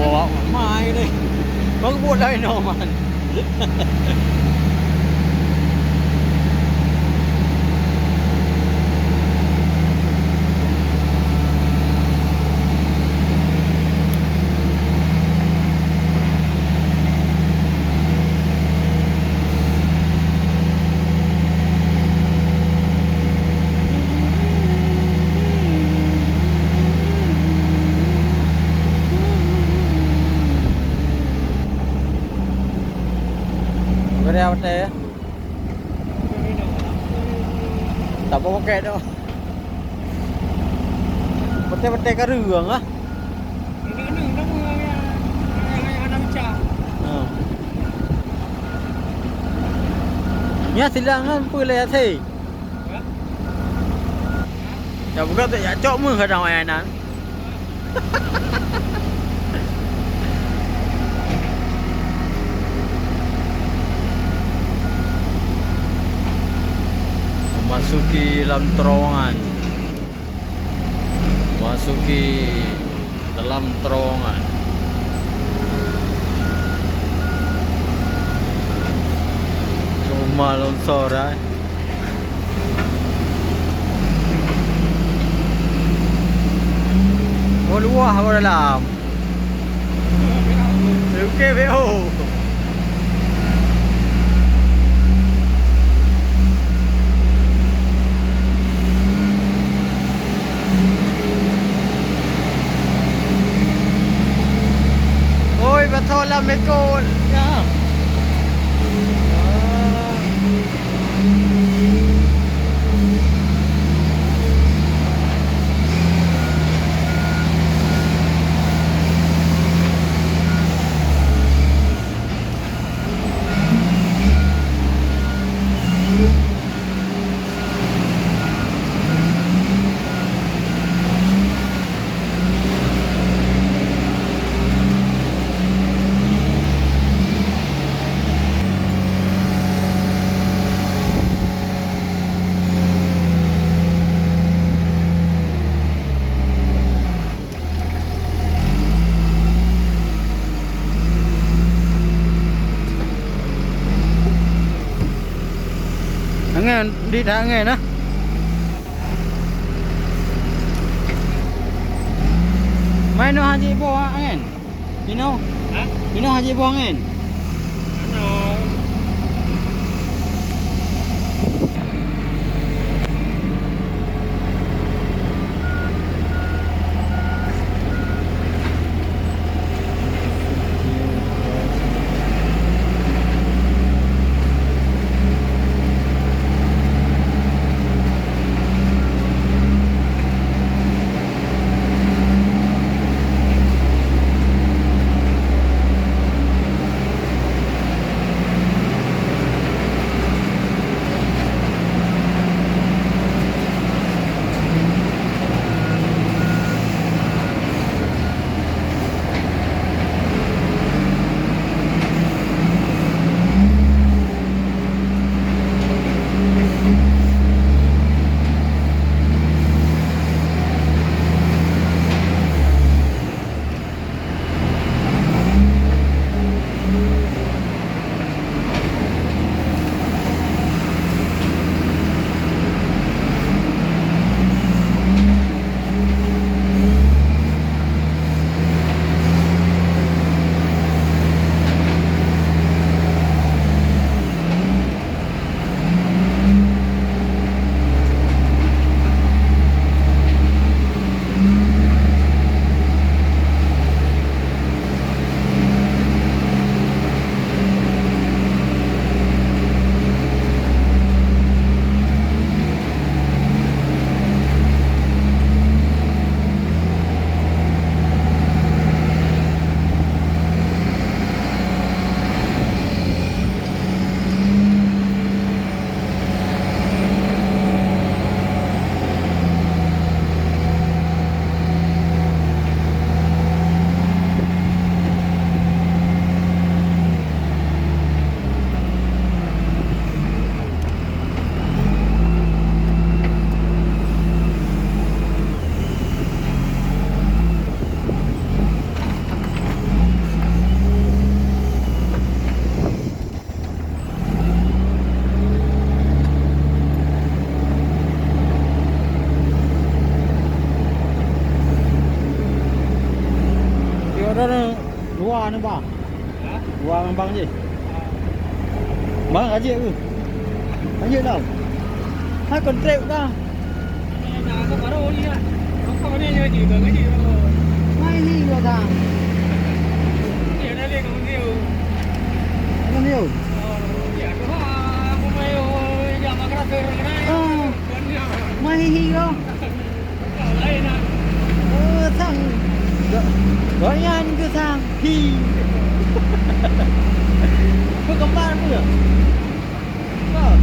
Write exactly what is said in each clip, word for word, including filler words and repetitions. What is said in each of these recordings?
Bawa mai deh. Baru buat lain, oh, man. Gurèe watèe, ya? Tak bawa paket tu. Beutôi-beutôi ka reueng ah. Ha. Nyan silang kan peue lé até. Ya bukan tu ya cok meuh kadang ayah nan. Memasuki dalam terowongan. Masuki dalam terowongan. Rumah longsor, eh. Oh, luah baru dalam. Oke, B O. Oi, beutôi lah mekot. Ya. Angén, di that angén ah. Mai noh haji boh angén. Inoe. Hah? Inoe haji boh angén. Ano. Dua ni, bang. Dua memang je. Bang, aje ke? Aje tau. Ha, kontrak dah. Mai ni dua sang. Ni dah leh kau ni. Kau ni. Ya, tu ha, aku mai, oh, ya, makrab terang. Ah. Mai hi kau. Oh, sang. Go-, goyang ke sang? Hi. Apa gambar apa? Oh.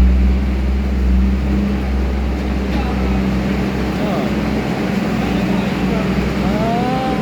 Oh. Oh.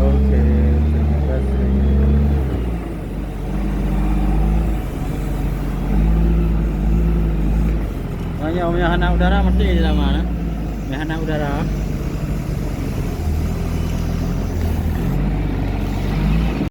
Oke, terima kasih. Hanya, hana udara mati di dalam, eh. Hana udara.